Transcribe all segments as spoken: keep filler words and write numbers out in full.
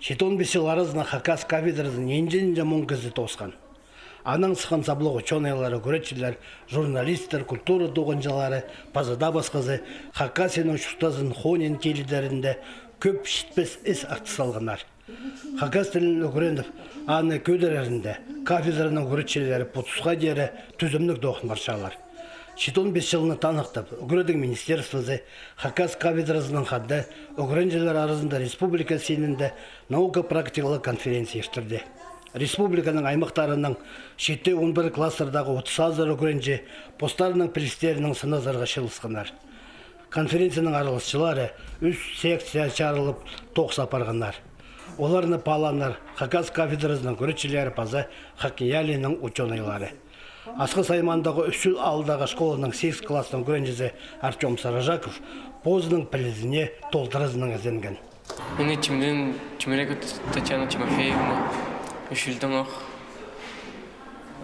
Читон пис чыл аразында хакас кафедразын нинҷе-нинҷе муң кізі тоосхан. Анаң сыххан саблығ учёныйлары, ӱгретчілер, журналистер, культура тоғынҷылары, паза даа пасхазы Хакасияның чуртазын хониин тилідерінде кӧп читпес іс артыс салғаннар. Хакас тілін ӱгреніп, аны кӧдірерінде кафедраның ӱгретчілері пу тусха теере тӱзімніг тоғын парчалар. Читон пис чылны таныхтап, ӱгредіг министерствозы хакас кафедразынаң хада ӱгренҷілер аразында республика синінде наука-практикалығ конференция иртірді. Республиканың аймахтарынаң читі — он пір класстардағы отыс азыра ӱгренҷі постарының пілістерінең сыназарға чыылысханнар. Конференцияның араласчылары ӱс секция чарылып тоғыс апарғаннар. Оларны паалааннар хакас кафедразының ӱгретчілері паза ХакНИИЯЛИ-ның учёныйлары. Асхыс аймаандағы Ӱс Чул аалдағы школаның сигіс классының ӱгренҷізі Артём Сарыжаков позының пілізіне толдыразынаң ізенген. Минің ниме, Чемерекова Татьяна Тимофеевна, Ӱс Чулдаң ох,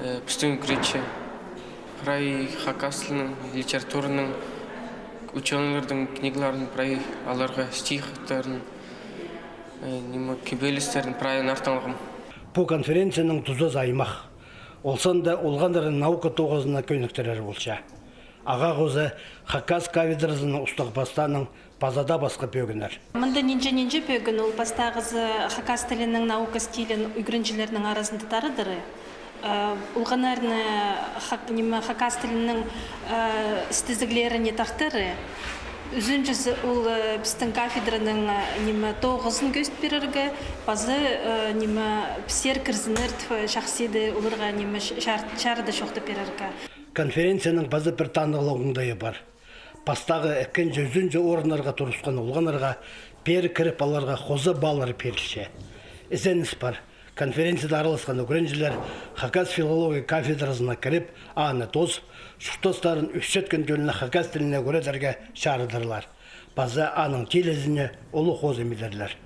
э, пістің ӱгретчі. Прай хакас тілінің, литератураның, учёныйларның книгаларын, прай аларға стихтарын, э, ниме, кибелістерін прайын артынғам. Пу конференцияның тузазы аймах. Ол санда олғаннарны наука тоғызына кӧніктірер полча. Ағаа хоза хакас кафедразының устағ-пастааның паза даа пасха пӧгіннер. Мында нинҷе-нинҷе пӧгін. Ол пастағызы — хакас тілінің наука стилін ӱгренҷілернің аразында тарадары. Э, олғаннарны хак-, ниме, хакас тілінің, э, істезіглеріне тартары. Ӱзінҷізі — ол, э, пістің кафедраның, э, ниме, тоғызын кӧзіт пирерге, паза, э, ниме, піссер кірзінер тіп, э, чахсы иді оларға, ниме, чар-, чарыда чоохтап пирерге. Конференцияның паза пір танығлығ оңдайы пар. Пастағы, ікінҷі, ӱзінҷі орыннарға турысхан олғаннарға пеер кіріп аларға хоза баллар пирілче. Ізеніс пар. Конференцияда араласхан ӱгренҷілер хакас филология кафедразына кіріп, аны тоозып, чуртастарын ӧсчеткен тӧлні хакас тіліне ӱгредерге чарыдарлар. Паза аның тілізіне улуғ хозым идерлер.